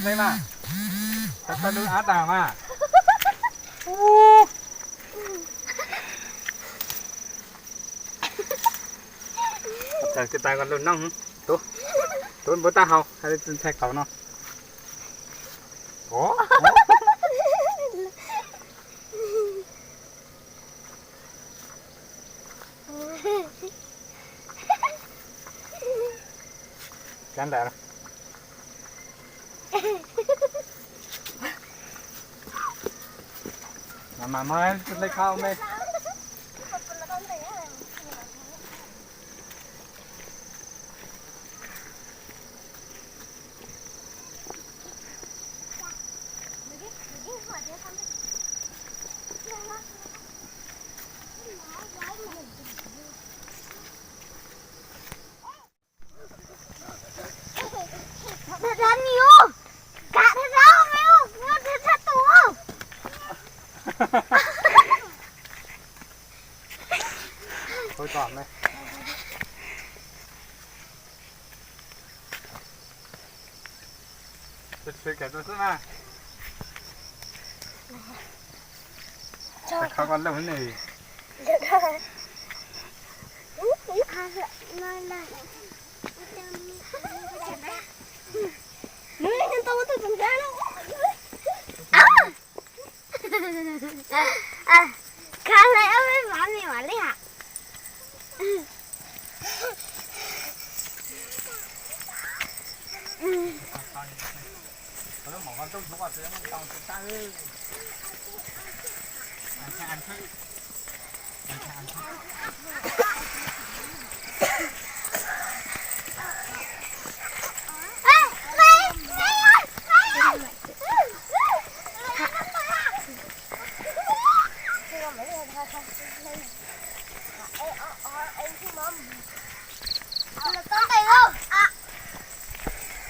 Mas, tau tau lub ab tas mas. Txawm kws tas kom lug noog, tuav, tuav npuav taub hau, hais li ntxhais qaum no. Kav ntawm. Mas mas muab lej khau me. Khau koj lug nws. Kha hlei ob peb vam me mam li has.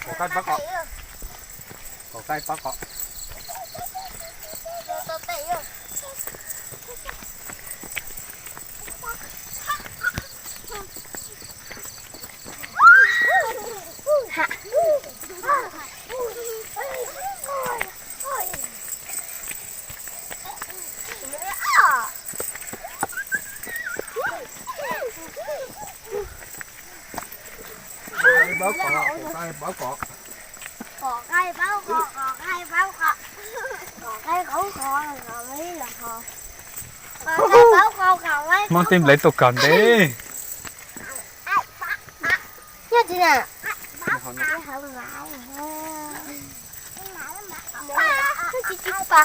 Kom qaib pab kom. Kom qaib pab kom. Kom qaib pab kom, kom qaib pab kom, kom qaib pab kom, kom qaib qhov qhov los li los ho, kom qaib pab kom, kom qaib. Muab tej nplej tuaj kag ntev. Nyob tsis na. Tsis tsis pa.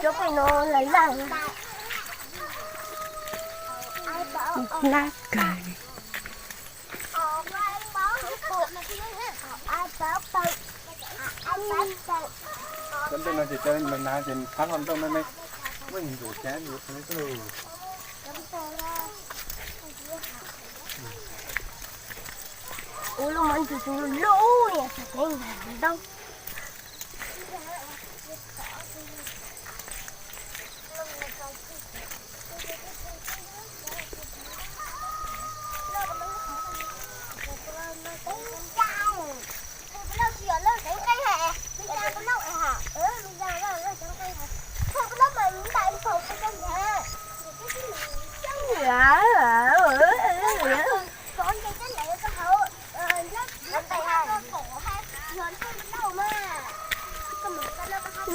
Cov pem no lawv laj. Laj kawg. Cov ntej no ces cov na ces thab hlo ntoj me me, muaj ntsuav cab ntsuav. Cov ntej no ces cov na ces thab hlo ntoj me me, muaj ntsuav cab ntsuav. Ua lub mov ntxim tus lub lub niam tsev ntau.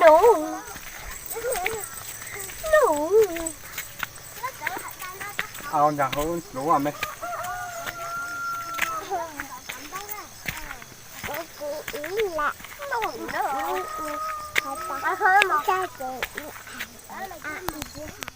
Nus, nus, au nrog hauv lub me. Kuv ib lam, kuv ib, kuv ib, kuv ib.